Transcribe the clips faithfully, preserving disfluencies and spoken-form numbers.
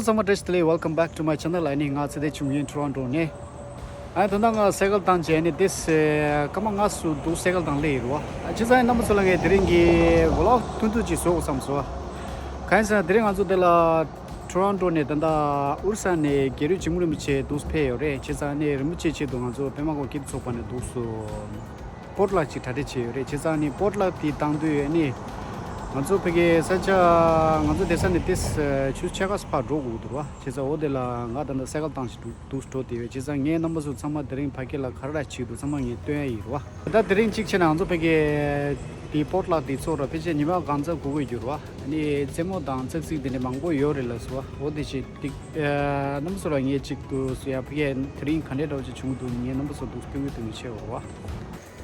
ཚང་མ་བཀྲ་ཤིས་བདེ་ལེགས། Welcome back to my channel. ཨ་ནི་ང་ཚེ་བརྟན་ཆུང་ཡིན། Toronto་ནས། ཨ་ད་ལྟ་ང་སའི་ཀལ་བཏང་བྱས་ནས་དེ་སྐར་མ་ལྔ་སུ་འདུག་སའི་ཀལ་བཏང་སླེབས་ཡོད་རེད་བ། བྱས་ཙང་རྣམ་པ་ཚོ་ལ་ངས་དེ་རིང་གི་vlog་ཐུང་ཐུང་ཅིག་བཟོ་དགོས་བསམ་སོང་། གང་ཡིན་ཟེར་ན་དེ་རིང་ང་ཚོ་འདི་ལ་Toronto་ནས་ད་ལྟ་ཨུ་རུ་ས་ནས་རྒྱལ་རུས་འཇིགས་མེད་རིན་པོ་ཆེ་འདུག་ཕེབས་ཡོད་རེད། བྱས་ཙང་ཨ་ནི་རིན་པོ་ཆེའི་ཆེད་དུ་ང་ཚོ་པད་མ་བཀོད་སྐྱིད་ཚོགས་པ་ནས་འདུག་སུ་པོར་ཊི་ལག་ཅིག་གྲ་སྒྲིག་བྱས་ཡོད་རེད། བྱས་ཙང་ཨ་ནི་པོར་ཊི་ལག་དེ་བཏང་དུས་ཨ་ནི་ང་ཚོ་ཕ་གིའི་ས་ཆ་ང་ཚོ་བསྡད་ས་ནས་ཏིས་ཆུ་ཚོད་ཕྱེད་ཀ་ཙམ་ཕར་འགྲོ་དགོས་འདུག་བ། བྱས་ཙང་འོ་དེ་ལ་ང་ད་ལྟ་སའི་ཀལ་བཏང་ཞིག་འདུག་འདུག་འགྲོ་བསྡད་ཡོད། བྱས་ཙང་ངས་རྣམ་པ་ཚོ་ཚང་མ་དེ་རིང་ཕ་གི་ལ་ག་རེ་ར་བྱེད་འདུག་ཚང་མ་ངས་སྟོན་ཡ་ཡིན་རེད་བ། ད་དེ་རིང་གཅིག་བྱས་ན་ང་ཚོ་ཕ་གི་དེའི་པོར་ཊི་ལག་དེ་ཚོགས་ར་ཕལ་ཆེར་ཉི་མ་གང་ཙམ་སྒུག་དགོས་རྒྱུ་རེད་བ། ཨ་ནི་རྩེད་མོ་དང་ཙག་ཙིག་དེ་འདྲ་མང་པོ་ཡོད་རེད་ལབ་སོང་བ། འོ་དེ་བྱས་ཏིག་རྣམ་པ་ཚོ་ལ་ངས་གཅིག་ཏུ་སུ་ཡ་ཕ་གི་དེ་རིང་ག་འདྲའི་འདྲ་བོ་ཅིག་བྱུང་འདུག་ངས་རྣམ་པ་ཚོ་འདུག་སྟོན་གི་སྟོན་གི་བྱས་ཡོད་རེད་བ།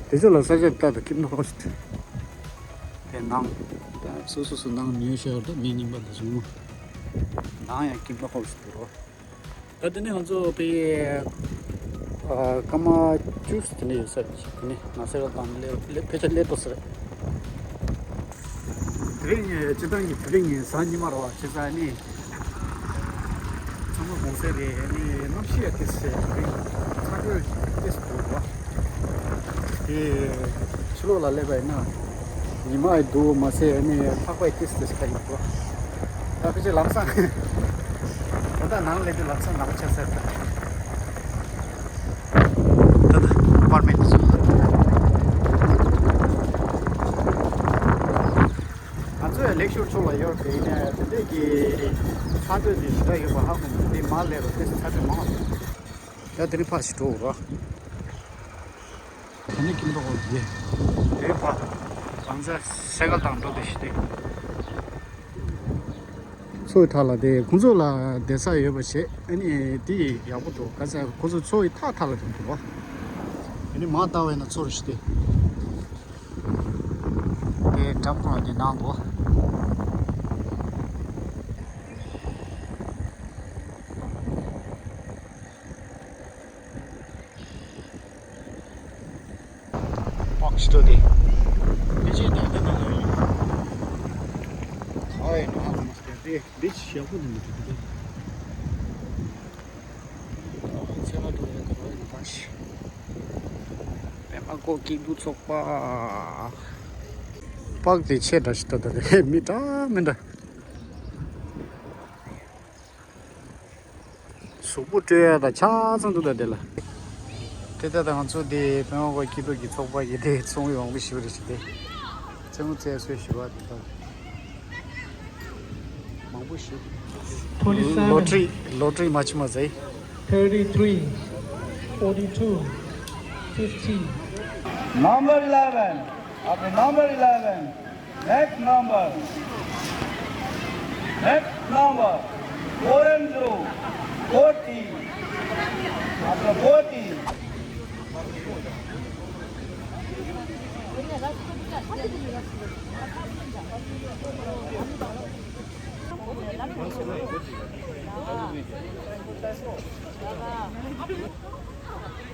དེ་ཚོ་ལ་ས་ཆ་ལྟ་དང་ཀིམ་ནོ་ཧོ་སི་ཊེལ་དེ་ནང་། ད་སོ་སོ་སོ་ནང་ཉོས་ཤོར་ད་མི་རྙིང་པ་དང་བཟུང་ནང་ཡང་ཀིམ་ནོ་ཧོ་སི་ཊེལ་རོ། ད་དེ་ནས་ང་ཚོ་པའི་སྐར་མ་བཅུ་དེ་འདྲ་ཡོད་ས་རེད། དེ་ནས་ང་སའི་ཀལ་བཏང་སླེབས་སླེབས་ཕལ་ཆེར་སླེབས་ཐུབ་ས་རེད། དེ་རིང་ངས་སྤྱིར་བཏང་གི་དེ་རིང་ངས་གཟའ་ཉི་མ་རེད་བ། བྱས་ཙང་ནི། ཚང་མ་དགོང་ཟས་རེད། ཨ་ནི་གནམ་གཤིས་ཡང་ཏོག་ཙམ་དེ་རིང་ཚ་དྲོད་ཏོག་ཙམ་འདུག་ར། དེ་ཕྱི་ལོགས་ལ་སླེབས་པ་ཡིན་ན་ཉི་མ་ཡང་འདུག་མ་ཟད། ཨ་ནི་ལྷགས་པ་ཡང་ཏོག་ཙམ་ཏོག་ཙམ་ཁ་ཡིན་འདུག་ར། ད་ཕལ་ཆེར་ལམ་སང་ད་ལྟ་ནང་སླེབས་དུས་ལམ་སང་ནག་པོ་ཆགས་ཚར་ད། ད་ལྟ་ཨ་པར་མེན་ཊི་ཚོ། ང་ཚོ་ཡང་ལེག་ཤོར་ཕྱོགས་ལ་ཡོད་དེ་ཡིན་ནའི་དེ་འདྲས་ཀྱི་ཚ་དྲོད་དེ་ཞེ་དྲག་ཡོད་པ་ཧ་གོ་མི་འདུག་དེ་མར་སླེབས་རོགས་དེ་ཚ་དྲོད་མང་བ། ད་དེ་ནི་ཕར་ཞིག་འགྲོ་རོགས། དེ་ནི་ཀིན་པ་འོ་དེ་དེ་ཕར་རང་ཚ་སའི་ཀལ་བཏང་འགྲོ་དེ་ཞིག་དེ། ཚོའི་ཐག་ལ་དེ་ཁོང་ཚོ་ལ་བསྡད་ས་ཡོད་པ་བྱས། ཨ་ནི་དེ་ཡག་པོ་འདུག་ག་ཚ་ཁོང་ཚོ་ཚོའི་ཐག་ཐག་ལ་དེ་འདུག་བ། ཨ་ནི་མར་ལྟ་བས་ན་ཚོ་རེ་ཞིག་དེ། དེ་འགྲམ་ཁོ་ལ་དེ་ནང་དུ། པག་ཤི་ཏོ་དེ། དེ་ཅི་དེ་དེ་ནང་ལ་ཡོད། ཁ་བའི་ནང་ལ་མ་སྟེར་ཏེ་འདི་ཞག་པོ་དེ་མི་འདུག་དེ། ཚེ་མ་འགྲོ་བའི་ཁ་བའི་ནང་ཞིག་པད་མ་ཀོ་སྐྱིད་སྡུག་ཚོགས་པ། པགས་དེ་ཆེ་འདྲ་ཞིག་ལྟ་ད་དེ་མི་འདྲ་མི་འདྲ། གཟུགས་པོ་སྤྲོད་ཡ་དང་ཆ་ཚང་འདུག་ད་དེ་ལ། དེ་ལྟ་ད་ང་ཚོ་དེ་པད་མ་ཀོ་སྐྱིད་སྡུག་གི་ཚོགས་པ་ཡི་དེ་ཚོང་བའི་མང་པོ་ཞིག་རེད་ཞིག་དེ། རྩེད་མོ་རྩེ་སྲོལ་ཞུ་བ་དེ་དག་མང་པོ་ཞིག་ལོ་ཊི་རི་ལོ་ཊི་རི་མ་ཆི་མ་ཟེ། Thirty-three, forty-two, fifty. Number eleven. After number eleven, next number, next number, four and zero, forty. After forty.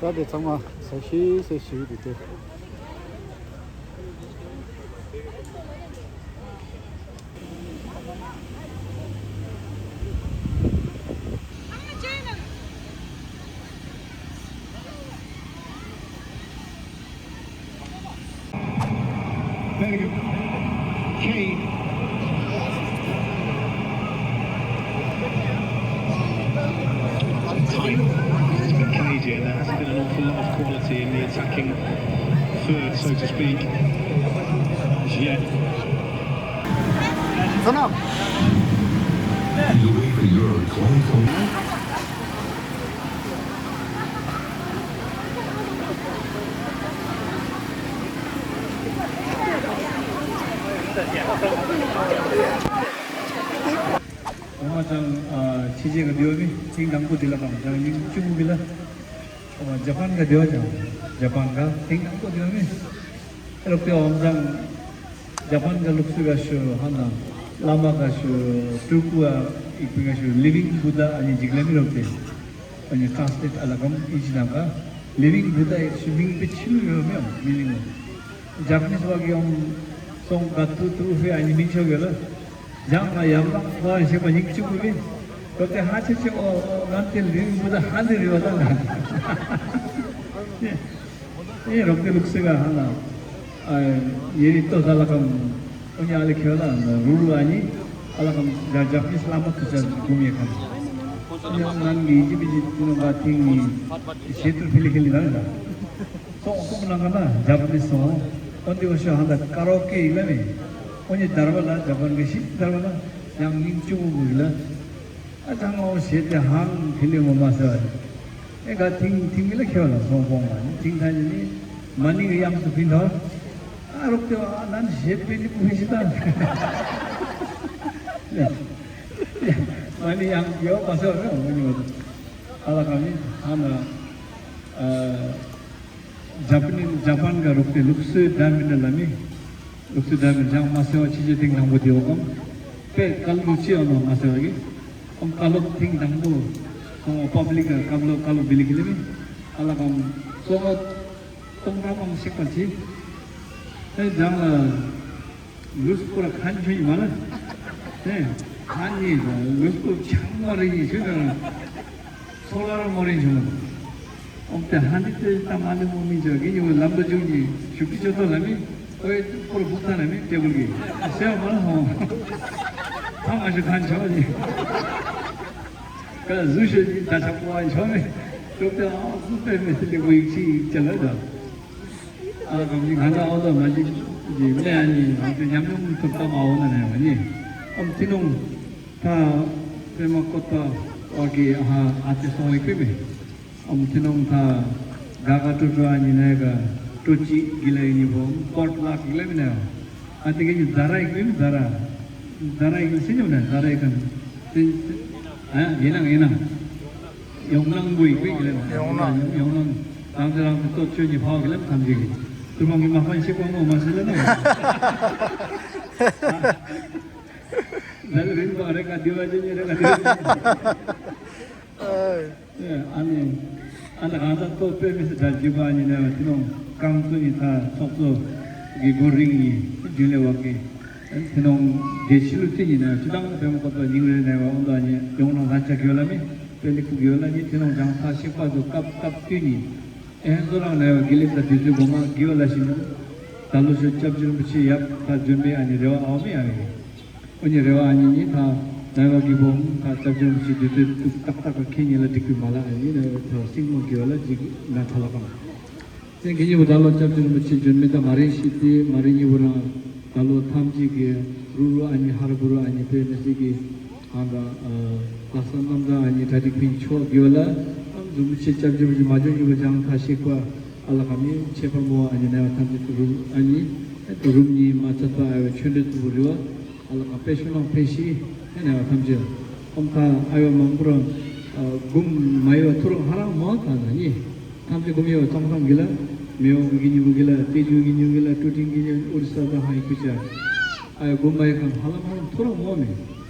ད་དེ་ཚང་མ་ཟ་ཤི་ཟ་ཤི་དེ་དེ། Very good. Kane. Time. It's been cagey, and there hasn't been an awful lot of quality in the attacking third, so to speak, as yet. Turn up. You wait for your twenty twenty. ཨོ་མ་ཅང་ཨ་ཕྱི་རྒྱལ་ག་འདི་བ་མི་ཐེངས་དང་པོ་འདི་ལ་གང་ཅང་ཉིན་གཅིག་པུ་གི་ལ། ཨོ་མ་ཇ་པན་ག་འདི་བ་ཅང་ཇ་པན་ག་ཐེངས་དང་པོ་འདི་བ་མི། ཨེ་རོ་པེ་ཨོ་མ་ཅང་ཇ་པན་ག་ལུགས་སྲོལ་ག་ཤོ་ཧ་ན་བླ་མ་ག་ཤོ་ཏུར་ཀུ་ཨ་ཨི་པི་ག་ཤོ་ལི་ཝིང་བུ་དྷ་ཨ་ནི་འཇིགས་ལ་མི་རོ་པེ། ཨ་ནི་ཊ་རན་སི་ལེ་ཊི་ཨ་ལ་གམ་ཨིན་ཇི་ནང་ག་ལི་ཝིང་བུ་དྷ་ཨི་ཤི་མིང་པེ་ཆི་མི་ཡོད་མེད་མི་ལིང་། ཇ་པ་ནི་སི་བ་གི་ཡོང་སོང་ག་ཏུ་ཏུ་ཧྥེ་ཨ་ནི་མིང་ཆོག་གི་ལ། ཇང་ང་ཡབ་ལ་ཁོ་ཨ་ཤེས་པ་ཉིག་གཅིག་པུ་མེད། རོགས་དེ་ཧ་ཆེ་ཆེ་ཨོ་ཨོ་ང་དེ་ལུས་མི་ད་ཧ་ལི་རི་བ་ད་ན། ཨེ་རོགས་དེ་ལུགས་སེ་ག་ཧ་ན། ཨ་ཡེ་རི་ཏོ་ད་ལ་ཀམ་ཨོ་ཉ་ཨ་ལི་ཁེ་ལ་ན་རུ་རུ་ཨ་ཉི་ཨ་ལ་ཀམ་ཇ་ཇ་པ་ནི་སི་ལ་མ་ཏུ་ཅ་གུ་མི་ཁམ། ཨོ་ཉ་ནང་གི་ཡི་ཇི་བི་ཇི་ཏུ་ནོ་ག་ཐིང་ནི་ཤེ་ཏུ་ཕི་ལི་ཁེ་ལི་ན་ལ། སོང་སོང་ནང་ག་ན་ཇ་པ་ནི་སི་སོང་། ཨོ་དེ་ཨོ་ཤོ་ཧ་ད་ཀ་རོ་ཀེ་ཡི་ལ་མེ། ཨོ་ཉི་དར་བ་ལ་ཇ་པ་ནི་ཤི་དར་བ་ལ་ཡང་ཉིང་ཅུ་གུ་གུ་ཡི་ལ། ཨ་ཅང་ངོ་ཞེས་ཏེ་ཧང་ཐི་ལི་ངོ་མ་ཟེར་བ་རེད། ཨེ་ག་ཐིང་ཐིང་མི་ལ་ཁེ་བ་ལ་སོང་སོང་བ་ནི་ཐིང་ཐ་ནི་ནི་མ་ནི་གི་དབྱངས་སུ་ཕིན་ཐོར། ཨ་རོག་ཏེ་བ་ཨ་ནན་ཞེས་པེ་ནི་ཀུ་ཕི་ཤི་ཏང་། མ་ནི་དབྱངས་ཡོ་མ་ཟེར་བ་རེད་མ་ནི་བ། ཨ་ལ་ག་མི་ཨ་ན་ཨ། ཇ་པ་ནི་ཇ་པན་ག་རོག་ཏེ་ལུགས་སྲོལ་འདྲ་མི་འདྲ་ལ་མི། ལུགས་སྲོལ་འདྲ་མི་འདྲ་མ་ཟེར་བ་ཕྱི་རྒྱལ་ཐེངས་དང་པོ་དེ་འོ་གམ། པེ་ཀལ་ལུ་ཅི་ཨ་ནོ་མ་ཟེར་བ་གི། ཨམ་ཀ་ལོག་ཐེངས་དང་པོ། ཁོང་པབ་ལིག་ག་ཀལ་ལོ་ཀལ་ལོ་བི་ལི་གི་ལི་མི། ཨ་ལ་གམ། སོ་ངོ་སྟོང་ཕྲག་གམ་ཤེག་པ་ཅི། ཨེ་ཇང་ལ། ལུས་པོ་ལ་ཁན་ཆུ་ཡིན་མ་ལ། ཨེ། ཁན་ཡིན་ལུས་པོ་ཆང་མ་རེད་ཡིན་ཆུ་ཡིན། སོ་ལ་ར་མོ་རེད་ཆུ། ཨོམ་ཏེ་ཧན་ཏེ་ཏེ་ཏ་མ་ལེ་མོ་མི་ཇ་གི་ཉི་མ་ལམ་དུ་འཇུག་ཉི་ཤུག་ཏི་ཆོ་ཏོ་ལ་མི། ཨོའི་ཀོར་བུག་ཏ་ལ་མི་ཏེ་བུལ་གི། སེ་བ་མ་ལ་ཧོ། ཐ་མ་ཞུ་ཁན་ཆོ་ཡིན། ཀ་ཟུ་ཤེ་ཡིན་ད་ཆ་པོ་ཨ་ཆོ་མི། ཅོ་ཏེ་ཨ་ཟུ་པེ་མི་སི་ཏེ་བུ་ཡིག་ཆི་ཡིག་ཅ་ལ་ད། ཨ་གམ་ནི་ང་ད་ཨོ་ད་མ་ཅིག་གི་ནེ་ཨ་ནི་ང་ཚོ་ཉམས་མྱོང་ཐུབ་ད་མ་འོ་ན་ནས་བ་ནི། ཨམ་ཐི་ནོང་ད་པེ་མ་ཀོ་ད་ཨོ་གི་ཨ་ཧ་ཨ་ཏི་སོང་ཡིག་པེ་མི། ཨམ་ཐི་ནོང་ད་ག་ག་ཀྲོ་ཀྲོ་ཨ་ནི་ནས་ག་ཀྲོ་ཅི་གི་ལ་ཡི་ནི་བོ་པོར་ལག་གི་ལ་མི་ནས་བ། ཨ་ཏི་གི་ནི་ཛ་ར་ཡིག་པེ་མི་ཛ་ར། ཛ་ར་ཡིག་ནི་སི་ཉོ་ནས་ཛ་ར་ཡིག་གམ། ཨ་ཡིན་ནང་ཡིན་ནང་། ཡོང་སྣང་པོ་ཡིན་པའི་གི་ལན། ཡོང་སྣང་། ཡོང་སྣང་། རང་ཚེ་རང་ཚེ་སྟོབས་ཆོས་ཉིད་འཕགས་ཀྱི་ལན་ཐམས་ཅད་ཀྱི། ཐུབ་དབང་གི་མ་ཕན་ཤེས་པ་ངོ་མ་ཤེས་ལ་ན། ལ་ལ་རིང་པ་རེ་ཁ་དེ་བ་ཅན་རེ་ཁ་དེ་བ་ཅན། ཨ་ནི། ཨ་ནི་རང་ཚ་ལྟོ་དཔེ་མི་སྲིད་དྲ་རྒྱུ་པ་ནི་ནས་བ་དེ་ནོ་རྐང་ཚོ་ནི་ད་ཚོགས་གཙོ་གི་སྒོ་རིང་ཡིན་རྒྱུན་ལས་བ་གི། དེ་ནང་རྒྱལ་ཕྱི་ལུགས་ཀྱི་ཉིན་ནས་སྤྱི་བཏང་དཔེ་མ་ཁོ་ཚོ་ཉིན་རེ་ནས་བ་འོང་དོ་ཉིན་ཡོང་ནང་ལ་ཆ་གི་ཡོད་ལ་མི་དཔེ་ལེགས་པོ་གི་ཡོད་ལ་ཉིན་དེ་ནང་ལྗང་ས་ཤེག་པ་ཚོ་སྐབས་སྐབས་དུས་ཉིན་ཨེ་ཧན་ཚོ་རང་ནས་བ་དགེ་ལེགས་དང་དུས་ཚོད་གོ་མ་གི་ཡོད་ལ་ཞིག་ནོ། ད་ལོ་ཤོད་སྐྱབས་རྗེ་རིན་པོ་ཆེ་ཡབ་ད་འཇོན་མེད་ཨ་ནི་རེ་བ་ཨའོ་མེད་ཨ་ནི། ཨོ་ཉི་རེ་བ་ཨ་ཉི་ཉི་ད་ནས་བ་གི་བོ་ད་སྐྱབས་རྗེ་རིན་པོ་ཆེ་དུས་ཚོད་དུས་ཏག་ཏག་ག་ཁེ་ཉིན་ལ་འགྲིག་པའི་མ་ལ་ཨ་ནི་ནས་བ་ད་སྲིང་མོ་གི་ཡོད་ལ་ཅིག་ན་ཐ་ལ་གང་། ཏེ་གི་ཉི་བོ་ད་ལོ་སྐྱབས་རྗེ་རིན་པོ་ཆེ་འབྱོན་མི་ད་མ་རེད་ཤི་ཏེ་མ་རེད་ཉི་བོ་རང་ད་ལོ་ཐམས་ཅད་ཀྱི་རུ་རུ་ཨ་ཉི་ཧ་ར་བུ་རུ་ཨ་ཉི་པའི་མི་སྲིད་ཀྱི་ཨང་དང་ལྷག་བསམ་རྣམ་དག་ཨ་ཉི་གྲ་སྒྲིག་ཕིན་ཆོག་གི་ཡོད་ལ་ཨམ་རིན་པོ་ཆེ་སྐྱབས་རྗེ་རིན་པོ་ཆེ་མ་འབྱོན་ཉི་བོ་ལྗང་ཁ་ཤེག་པ་ཨ་ལ་ཁ་མི་ཆེ་པ་མོ་ཨ་ཉི་ནས་བ་ཐམས་ཅད་ཀྱི་རུ་ཨ་ཉི་རུམ་གཉིས་མ་ཚད་པ་ཨ་བའི་ཆོས་འབྲེལ་ཐུབ་པོ་རི་བ། ཨ་ལ་ཁ་དཔེ་ཤུ་ནང་ཕེ་ཤི་ཨེ་ནས་བ་ཐམས་ཅད་ཨོམ་ཁ་ཨ་ཡོ་མང་པོ་རང་གུམ་མ་ཡོ་ཐུ་རོ་ཧ་རང་མོ་ཐ་ན་ནི་ཐམས་ཅད་གུམ་ཡོ་ཙང་ཙང་གི་ལ་མེ་ཡོ་གི་ཉི་བུ་གི་ལ་ཏེ་ཇུ་གི་ཉི་བུ་གི་ལ་ཀྲུ་ཀྲིང་གི་ཉི་བུ་ཨོ་རི་ས་ད་ཧ་ཡི་ཁུ་ཅ་ཨ་ཡོ་གུམ་མ་ཡོ་ཁང་ཧ་ལ་མོ་ཐུ་རོ་མོ་མེ་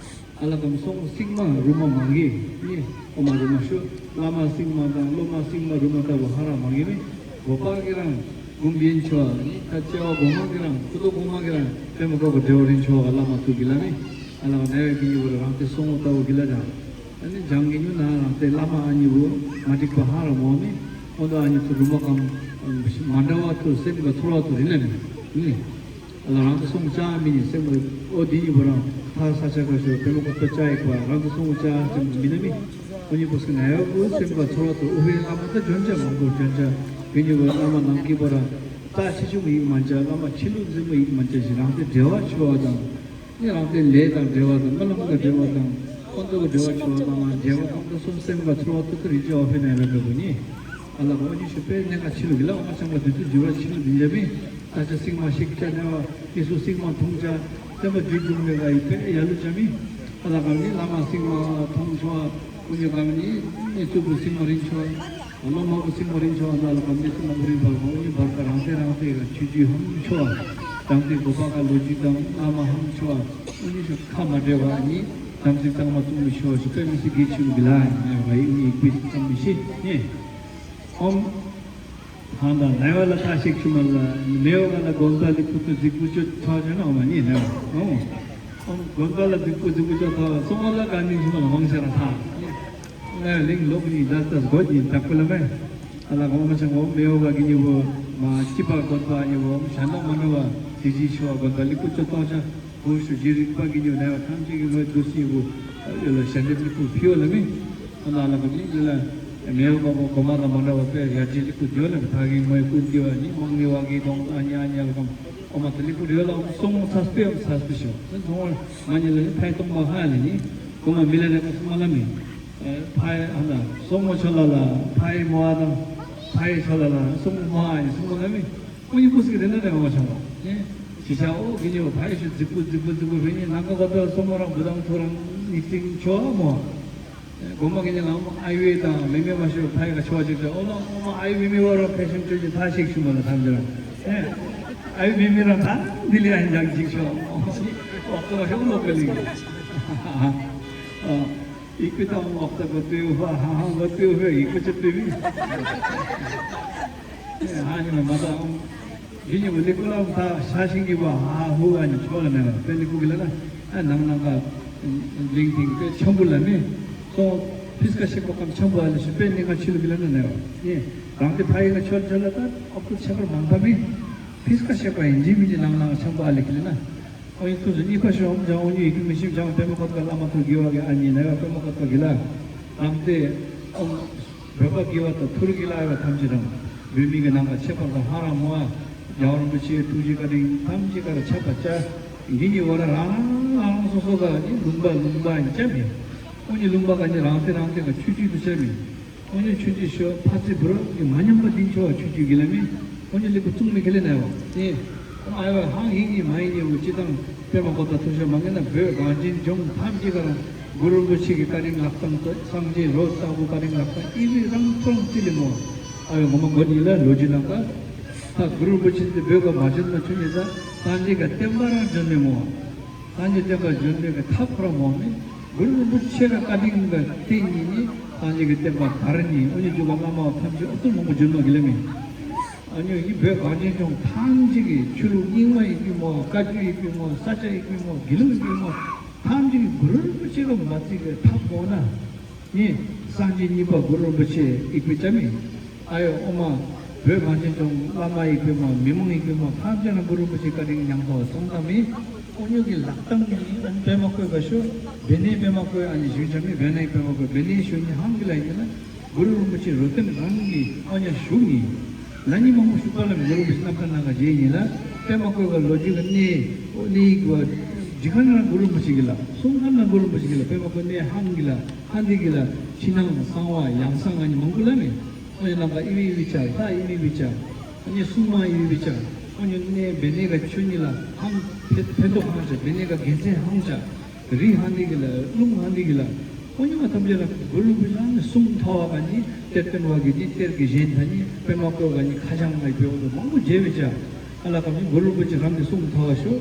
ཨ་ལ་ཁམ་སོང་སིང་མ་རུ་མ་མང་གི་ནི་ཨོ་མ་རུ་མ་ཤོ་བླ་མ་སིང་མ་དང་སློབ་མ་སིང་མ་རུ་མ་ལྟ་བུ་ཧ་རང་མང་གི་མེ། གོ་པ་གི་རང་གུམ་བིན་ཆོ་ནི་ད་ཅེ་བ་གོ་མ་གི་རང་ཀུ་ཏོ་གོ་མ་གི་རང་པེ་མ་ཀོ་གོ་འབྲེལ་བ་རིན་ཆོ་བ་བླ་མ་ཚུ་གི་ལ་ནི་ཨ་ལ་བ་ནའི་བ་གི་ཉི་བོ་ར་རང་ཏེ་སོང་བོ་ལྟ་བུ་གི་ལ་དང་ཨ་ནི་ལྗང་གི་ཉུ་ན་རང་ཏེ་བླ་མ་ཨ་ཉི་བོ་མ་འགྲིག་པ་ཧ་ར་མོ་ནི་ཨོ་ད་ཨ་ཉི་ཚུ་རུ་མ་གམ་མ་འདྲ་བ་ཚུ་སེམས་ཀ་ཚོར་བ་ཚུ་རིན་ལ་ནི་ནི། ལ་རང་དུ་སོང་ཅག་མི་ནི་སེམས་ལ་ཨོ་དེ་ཉིད་པོ་རང་ཐ་ས་ཆ་ཁ་ཤོ་བེ་མོ་ཀོ་ཏོ་ཅག་ཡིག་པ་རང་དུ་སོང་ཅག་ཅམ་མི་ན་མི་ཨོ་ཉིད་པོ་སི་ན་ཡོ་ཨོ་སེམས་པ་ཚོར་བ་ཏོ་ཨོ་བེ་བླ་མ་ད་འཇོན་ཅག་མང་པོ་འཇོན་ཅག་བེ་ཉིད་པོ་བླ་མ་ནམ་མཁའི་པོ་རང་ད་ཆེ་ཆུང་ཡིག་མ་ཅག་བླ་མ་ཆེ་ལུགས་འཛིན་པོ་ཡིག་མ་ཅག་ཞིག་རང་དེ་འབྲེལ་བ་ཆོ་བ་དང་ནི་རང་དེ་ལས་དང་འབྲེལ་བ་དང་རྨི་ལམ་དང་འབྲེལ་བ་དང་ཁོང་ཚོ་གི་འབྲེལ་བ་ཆོ་བ་དང་འབྲེལ་བ་ཁོང་ཚོ་སོང་སེམས་པ་ཚོར་བ་ཏོ་ཏོ་རིག་ཅག་ཨོ་བེ་ན་ཡོ་འདྲ་པོ་ནི་ཨ་ལ་ཨོ་ཉིད་ཤུ་པེ་ནེ་ཀ་ཆི་ལུགས་ལ་ཨོ་མ་ཆང་པ་དུས་ཚོད་འགྱུར་བ་ཆི་ལུགས་འདི་འཇབ་མི། ད་ཆ་སྲིང་མ་ཤིག་ཆ་ནས་བ་ཨི་སུ་སྲིང་མ་མཐོང་ཆ་སྟོན་པ་རྒྱུད་འབྱུང་མེད་ལ་ཡི་ཕེ་ཡ་ལུ་ཆ་མི། ཨ་ལ་གང་ནི་བླ་མ་སྲིང་མ་མཐོང་ཆོ་ཨུ་ཉི་གང་ནི་ཨི་སུ་བུ་སྲིང་མ་རིན་ཆོ་ཨ་ལོ་མ་བུ་སྲིང་མ་རིན་ཆོ་ཨ་ལ་གང་ནི་སྲིང་མ་བུ་རིན་པ་ཨུ་ཉི་བར་ག་རང་ཏེ་རང་ཏེ་ག་ཆུ་རྒྱུས་ཧམ་ཆོ་རང་ཏེ་གོ་པ་ག་ལོ་རྒྱུས་དང་བླ་མ་ཧམ་ཆོ་ཨུ་ཉི་ཤོ་ཁ་མ་འདྲེ་བ་ནི་དམ་ཚིག་གཙང་མ་བཙུགས་མི་ཤོ་ཤི་པེ་མི་སི་གི་ཆུ་གི་ལ་ནི་ཨུ་ཉི་ཀུ་ཤི་ཙམ་མི་ཤི་ནི་ཨོམ། ཧང་དང་ནའི་བ་ལ་ཐ་ཤིག་ཆུ་མ་ལ་མེ་བ་ལ་དགོན་པ་ལི་ཕུ་ཏུ་ཟིག་པུ་ཅོ་ཐ་ཅོ་ན་མ་ཉེ་ནའི་བ་ཨོ། དགོན་པ་ལ་རྫིག་པོ་རྫིག་པོ་ཅོག་ཐོག་སོང་བ་ལ་ག་ནི་ཞུ་མ་ལ་མང་ཆེ་ར་ཐག་ང་གླིང་ལོག་གཉིས་ད་ལྟ་སྒོ་གཉིས་དྲག་པོ་ལ་མེ་ཨ་ལ་གོང་མ་ཆང་གོ་མེ་ཡོ་ག་གི་ཉི་བོ་མ་སྐྱིད་པ་དགོན་པ་ཉི་བོ་ཞྭ་ནག་མ་ནོ་བ་དེ་ཅི་ཤོ་བ་དགོན་པ་ལི་ཀུ་ཅོ་ཏོང་ཆ་བུ་ཤུ་ཇི་རིག་པ་གི་ཉི་བོ་ནའི་བ་ཐམས་ཅད་ཀྱི་ངོས་དུ་སི་བུ་ཡོ་ལ་ཞལ་འདེབས་ལི་ཀུ་ཕི་ཡོ་ལ་མེ་ཨ་ལ་ལ་གོ་ནི་ལ་མེ་ཡོ་ག་མོ་གོ་མ་ལ་མ་ནོ་བ་པེ་ཡ་ཇི་ལི་ཀུ་ཇོ་ལ་མེ་ཐ་གི་ངོས་ཀུ་འདི་བ་ཉི་མང་ནི་བ་གི་དོང་ཨ་ཉ་ཨ་ཉ་ལ་གམ། ཨོ་མ་ཏི་ལི་པུ་རི་ལ་སོང་མོ་ཚ་སྤེ་ཡོ་ཚ་སྤེ་ཤོ། སོང་མོ་མ་ཉི་ལ་ནི་ཕའི་ཏོང་མ་ཧ་ལི་ནི། ཀུ་མ་མི་ལ་ནི་ཀུ་སུ་མ་ལ་མི། ཕའི་ཨ་ན་སོང་མོ་ཆོ་ལ་ལ་ཕའི་མོ་ཨ་དང་། ཕའི་ཆོ་ལ་ལ་སོང་མོ་མ་ཨ་ཡི་སོང་མོ་ལ་མི། ཀུ་ཡི་ཀུ་སི་གི་རེ་ན་རེ་མོ་ཆོ་ལ། ཅི་ཆ་ཨོ་གི་ཉི་ཕའི་ཤུ་ཛི་ཀུ་ཛི་ཀུ་ཛི་ཀུ་རེ་ནི་ནང་ཀ་ག་ཏོ་སོང་མོ་རང་བུ་དང་ཐུ་རང་ནི་ཏིང་ཆོ་མོ། དགོན་པ་གི་ནི་ལམ་ཨ་ཡུ་དང་མི་མི་མ་ཤོར་ཕ་ཡི་ག་ཆོ་ཅིག་ཏུ་ཨོ་ལ་ཨོ་མ་ཨ་ཡུ་མི་མི་བ་རོ་ཕེ་ཤོན་ཅོ་ཅི་ཐ་ཤིག་ཤུ་མ་ལ་ཐམ་ཅོ་ཨ་ཡུ་མི་མི་རང་ཐ་འདི་ལི་ཨ་ཡུ་འཇག་ཅིག་ཤོ་ཨོ་ཏོ་ཤོ་ལོ་ཀ་ལི་ཨིག་པི་ཏང་ཨོ་ཏོ་གོ་ཏུ་ཧ་ཧ་ཧ་གོ་ཏུ་ཧ་ཨིག་པི་ཅི་ཏུ་མི་ཧ་ཡུ་མ་ཏང་། ཡིན་ཡང་ལི་ཀུ་ལ་ད་ཤ་ཞིང་གི་བ་ཧ་ཧུ་ཨ་ནི་ཆོ་ལ་ནས་པེ་ལི་ཀུ་གི་ལ་ན་ཨ་ནང་ནང་ག་ལིང་ཐིང་པེ་ཆམ་བུ་ལ་མེ་སོ་ཕིས་ཀ་ཤེ་པོ་ཀམ་ཆམ་བུ་ཨ་ལི་ཤི་པེ་ནི་ང་ཆི་ལུ་གི་ལ་ན་ནས་བ་ཡེ་རང་ཏེ་ཕ་ཡི་ལ་ཆོ་ཆོ་ལ་ད་ཨོ་ཀུ་ཆ་པར་མང་པ་མེ་ཕིས་ཀ་ཤེ་པ་ཡིན་ཇི་མི་ནི་ནང་ནང་ཆམ་བུ་ཨ་ལི་གི་ལ་ན་ཨོ་ཡི་ཐུ་ཟུ་གཉིས་པ་ཤོ་ཨོམ་ཇང་ཨོ་ཉི་ཡི་ཀི་མི་ཤིམ་ཇང་པེ་མ་ཁོ་ཏ་བླ་མ་ཐུ་གི་བ་གི་ཨ་ཉི་ནས་བ་པེ་མ་ཁོ་ཏ་གི་ལ་རང་ཏེ་ཨོམ། བོད་པ་དགེ་བ་དང་ཐུར་གྱི་ལ་ཡོད་པ་ཐམས་ཅད་དང་། བོད་མི་གི་ནང་ལ་ཁྱད་པར་དང་ཧ་ར་མོ་ཨ། རྒྱལ་བ་རིན་པོ་ཆེའི་ཐུགས་རྗེ་བཀའ་དྲིན་ཐམས་ཅད་ཀ་ལ་ཁྱབ་པ་བྱ། འདི་ཉིད་འོ་ན་རང་རང་རང་སོ་སོ་ག་ནི་ལུང་པ་ལུང་པ་ཡིན་ཅམ་ཡིན། ཨོ་ནི་ལུང་པ་ག་ནི་རང་སྡེ་རང་སྡེ་ག་ཆུ་ཆུ་དུ་ཅམ་ཡིན། ཨོ་ནི་ཆུ་ཆུ་ཤོ་ཕ་ཚི་བུ་ར་གི་མ་ཉམས་པ་འདི་འཆོ་བ་ཆུ་ཆུ་གི་ལ་མིན། ཨོ་ནི་ལེགས་པོ་ཙུང་མི་ཁེ་ལེ་ན་ཡོ། ཨེ། ཨ་ཡོ་ཧང་ཡིན་ཡིན་མ་ཡིན་ཡིན་འུ་ཅི་དང་། པད་མ་ཀོ་ཏ་ཐུ་ཤ་མ་ངེ་ན་བོད་གངས་ཅན་ལྗོངས་ཐམས་ཅད་ཀ་རང་གུ་རུ་རིན་པོ་ཆེ་གི་བཀའ་དྲིན་ལག་རྟགས་དང་སངས་རྒྱས་རོ་ལྟ་བུ་བཀའ་དྲིན་ལག་རྟགས་ཨི་བི་རང་ཁོང་ཅི་ལི་མོ། ཨ་ཡོ་ངོ་མ་མགོ་ནི་ལ་ལོ་རྒྱུས་ནང་ཀ་ད་གུ་རུ་རིན་པོ་ཆེ་འདི་བོད་ཀ་མ་བྱོན་ན་ཆོས་ཉིད་ད་སངས་རྒྱས་ཀ་བསྟན་པ་རང་བྱོན་ནི་མོ། སངས་རྒྱས་བསྟན་པ་བྱོན་ནི་ཀ་ཐབས་ཁོ་ར་མོ་མི་གུ་རུ་རིན་པོ་ཆེ་ཀ་བཀའ་དྲིན་ཀ་དེ་ཉིད་ནི་སངས་རྒྱས་ཀྱི་བསྟན་པ་དར་ནི་ཨོ་ཉི་རྒྱུ་བ་བླ་མ་ཐམས་ཅད་ཨོ་ཏུ་མང་པོ་བྱོན་ནོ་གི་ལ་མི། ཨ་ནི་ཡི་བོད་གངས་ཅན་ལྗོངས་ཐམས་ཅད་ཀྱི་ཆོས་ལུགས་རྙིང་མ་ཡི་ཕུལ་མོ། བཀའ་བརྒྱུད་ཡི་ཕུལ་མོ། ས་སྐྱ་ཡི་ཕུལ་མོ། དགེ་ལུགས་ཡི་ཕུལ་མོ། ཐམས་ཅད་ཀྱི་གུ་རུ་རིན་པོ་ཆེ་གི་མ་ཚིག་གི་ཐབས་མོ་ན། ནི་སངས་རྒྱས་གཉིས་པ་གུ་རུ་རིན་པོ་ཆེ་ཡི་ཕུལ་ཅ་མི། ཨ་ཡོ་ཨོ་མ། བོད་གངས་ཅན་ལྗོངས་བླ་མ་ཡི་ཕུལ་མོ། མི་མང་ཡི་ཕུལ་མོ། ཐམས་ཅད་ན་གུ་རུ་རིན་པོ་ཆེ་བཀའ་དྲིན་ཉམས་ཐོག་སོང་ད་མི། ཨོ་ཉོ་གི་ལག་གདང་ནི་ཨོ་པད་མ་བཀོད་པ་ཤོ། བེ་ནེ་པད་མ་བཀོད་ཨ་ནི་ཞུ་ཅ་མི་བེ་ནེ་པད་མ་བཀོད་བེ་ནེ་ཤོ་ནི་ཧང་གི་ལ་ཡིན་ན། གུ་རུ་རིན་པོ་ཆེ་རོ་ཏན་རང་གི་ཨོ་ཉ་ཞུགས་ནི། ལ་ཉི་མང་པོ་ཞུགས་པ་ལ་གུ་རུ་རིན་པོ་ཆེ་རྣམ་ཐར་ནང་ག་རྗེས་ཡིན་ལ། པད་མ་བཀོད་པ་ལོ་རྒྱུས་ཀ་གནས་ཨོ་གནས་ཡིག་གི་བ། འཇིག་ཁ་ན་གུ་རུ་རིན་པོ་ཆེ་གི་ལ། གསུང་ཁ་ན་གུ་རུ་རིན་པོ་ཆེ་གི་ལ། པད་མ་བཀོད་གནས་ཧང་གི་ལ། ཧང་གི་གི་ལ། ཕྱི་ནང་གསང་བ་ཡང་གསང་ཨ་ནི་མང་པོ་ལ་མེ། ཨོ་ཉ་ནང་ག་ཨི་བི་ཨི་བི་ཆ་ལྷ་ཨི་བི་ཨི་བི་ཆ། ཨ་ནི་སྲུང་མ་ཨི་བི་ཨི་བི་ཆ། ཨོ་ཉ་གནས་བེ་ནེ་ག་ཆོས་ཉིད་ལ་ཧང་ཕེ་ཕེ་ཏོ་ཧང་ཆ། བེ་ནེ་ག་དགེ་མཚན་ཧང་ཆ། རི་ཧང་འདི་གི་ལ་རླུང་ཧང་འདི་གི་ལ། ཁོ་ཉི་མ་ཐམས་ཅད་ལ་གུ་རུ་རིན་པོ་ཆེ་ནི་གསུང་མཐའ་བ་ག་ནི་གཏེར་སྟོན་པ་གི་ནི་གཏེར་གི་གཞན་ཐ་ནི་པད་མ་བཀོད་ག་ནི་ཁ་བྱང་ང་ཡི་བེའུ་དུ་མང་པོ་མཇལ་བའི་ཆ། ཨ་ལ་ཀ་ནི་གུ་རུ་རིན་པོ་ཆེ་རང་གི་གསུང་མཐའ་བ་ཤོ།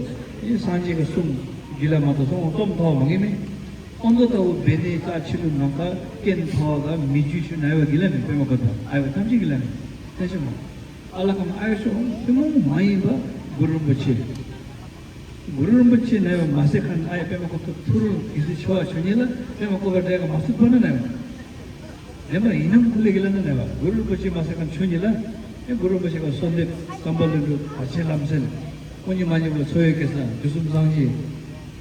ཡི་སངས་རྒྱས་ཀྱི་གསུང་གི་ལ་མ་གཏོགས་གསུང་སྟོབས་མཐའ་བ་མ་ངེས་མེད། ཨོ་མདོ་ལྟ་བུ་བེ་ནེ་ཙ་ཆི་ལུ་ནང་ཀ་རྐྱེན་མཐའ་བ་ག་མི་རྒྱུད་ཆུ་ན་ཡོད་གི་ལ་མེད། པད་མ་བཀོད་དང་ཨ་ཡོ་ཐམས་ཅད་གི་ལ་མེད། ཐ་ཤི་མ། ཨ་ལ་ཀ་ནི་ཨ་ཡོ་ཤོ་ཐུན་མོང་མ་ཡིན་པ་གུ་རུ་རིན་པོ་ཆེ། གུ་རུ་རིན་པོ་ཆེ་ན་ཡོད་མ་ཟེར་ཁ་ན་ཨ་ཡེ་པད་མ་ཁོ་ཐུ་ཐུ་རུ་གི་སུ་ཆོ་བ་ཆོ་ཉེ་ལ་པད་མ་ཁོ་བ་འདྲ་ག་མ་སུ་པ་ན་ན་ཡོད། དེ་མ་ཡིན་ནམ་ཁུ་ལེ་གི་ལ་ན་ན་ཡོད། གུ་རུ་རིན་པོ་ཆེ་མ་ཟེར་ཁ་ན་ཆོ་ཉེ་ལ་ཨེ་གུ་རུ་རིན་པོ་ཆེ་ག་གསོལ་འདེབས་བསམ་པ་ལྷུན་གྲུབ་བར་ཆད་ལམ་སེལ། ཨོ་ཉི་མ་ཉི་བོ་འཚོ་བའི་གེ་སར་དུས་གསུམ་སངས་རྒྱས།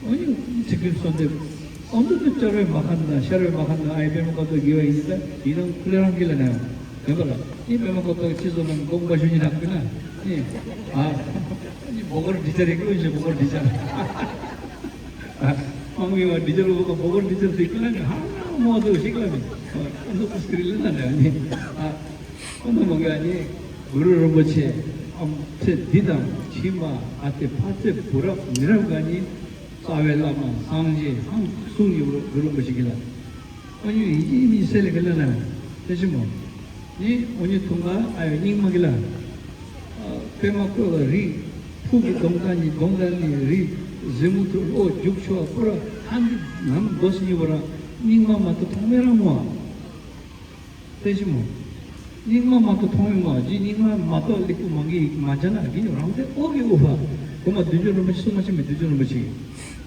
ཨོ་ཉི་ཚིག་བདུན་གསོལ་འདེབས། ཨོ་འདུ་དུ་བཅར་བའི་མ་ཁ་ན་ཤར་བའི་མ་ཁ་ན་ཨ་ཡེ་པད་མ་ཁོ་ཐུ་གི་བ་ཡིན་ད་ཡིན་ནམ་ཁུ་ལེ་རང་གི་ལ་ན་ཡོད། མེད་པ་ལ། ཨི་པད་མ་ཁོ་ཐོག་ཅི་བཟོ་ན་དགོངས་པ་ཞུ་ཉི་ནག་པི་ན། ཨི། ཨ། ཨི་བོ་གོར་ཌི་ཅར་རིག་ལོ་ཞེ་བོ་གོར་ཌི་ཅར། ཨ། མང་མི་བ་ཌི་ཅར་བོ་གོ་བོ་གོར་ཌི་ཅར་ཟིག་ལ་ནི་ཧ་མོ་དུ་ཞིག་ལ་ནི། ཨ་ནུ་ཀུ་སྐྲི་ལ་ན་ནི། ཨ། ཨ་ནུ་མ་ག་ནི། གུ་རུ་རིན་པོ་ཆེ། ཨམ་ཚེ་འདི་དང་ཕྱི་མ་ཨ་ཏེ་ཕ་ཚེ་བུ་རབ་མི་རབ་ག་ནི། རྩ་བའི་བླ་མ་སངས་རྒྱས་ཧང་གསུང་ཡོད་རུ་གུ་རུ་རིན་པོ་ཆེ་གི་ལ། ཨོ་ཉི་ཡི་ཡི་མི་སེ་ལེ་གི་ལ་ལ་ཡོང་། དེ་ཅི་མོ། ནི་ཨོ་ཉི་ཐུང་ག་ཨ་ཡོ་སྙིང་མ་གི་ལ། པད་མ་བཀོད་པ་རི། ཕུག་གི་གདོང་ཁ་ནི་གདོང་ཁ་ནི་རི། གཟིགས་མོ་ཐུ་ཨོ་རྒྱུག་ཆོག་པུ་ར་ཧང་གི་ནམ་དོ་སི་ཉི་བོ་ར་སྙིང་མ་མ་ཏོ་ཐོང་མེ་ར་མོ། དེ་ཅི་མོ། སྙིང་མ་མ་ཏོ་ཐོང་མེ་མོ་ཇི་སྙིང་མ་མ་ཏོ་ལི་ཀུ་མ་གི་མ་ཇ་ན་གི་རང་དེ་ཨོ་གི་ཨོ་ཧ། གོ་མ་དུ་ཇོ་རིན་པོ་ཆེ་སུ་མ་ཆེ་མེ་དུ་ཇོ་རིན་པོ་ཆེ།